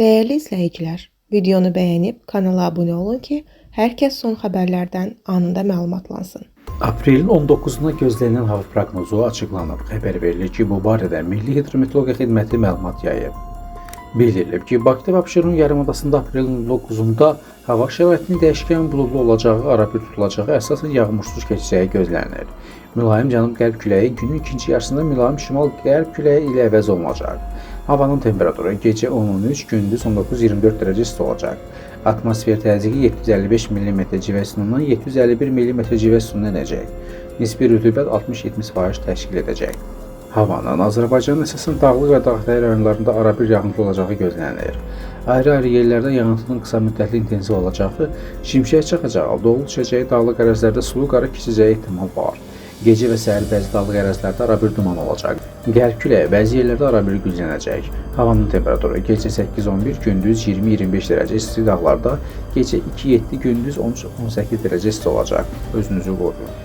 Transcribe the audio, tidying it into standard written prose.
Dəyərli izləyicilər, videonu bəyənib kanala abunə olun ki, hər kəs son xəbərlərdən anında məlumatlansın. Aprelin 19-na gözlənilən hava proqnozu açıqlanıb. Xəbər verilir ki, bu barədə Milli Hidrometeorologiya Xidməti məlumat yayıb. Bildirilib ki, Bakıda və Abşeron yarımadasında aprelin 19-da hava şəraitinin dəyişkən buludlu olacağı, arabir tutulacağı, əsasən yağmursuz keçəcəyi gözlənilir. Mülayim cənub-qərb küləyi günün ikinci yarısında mülayim şimal-qərb küləyi ilə əvəz olunacaq. Havanın temperaturu gecə 10-13, gündüz 19-24 dərəcə isti olacaq. Atmosfer təzyiqi 755 mm civə sütunundan 751 mm civə sütununa enəcək. Nisbi rütubət 60-70% təşkil edəcək. Havanın Azərbaycanın əsasən dağlıq və dağətəyi rayonlarında arabir yağıntı olacağı gözlənilir. Ayrı-ayrı yerlərdə yağıntının qısa müddətli intensiv olacağı, şimşək çaxacağı, dolu düşəcəyi dağlıq ərazilərdə sulu qarı keçəcəyi ehtimal var. Gecə və səhər bəzi dağlıq ərazilərdə arabir duman olacaq. Qərb küləyi bəzi yerlərdə arabir güclənəcək. Havanın temperaturu gecə 8-11, gündüz 20-25 dərəcə isti, dağlarda gecə 2-7, gündüz 13-18 dərəcə isti olacaq. Özünüzü qoruyun.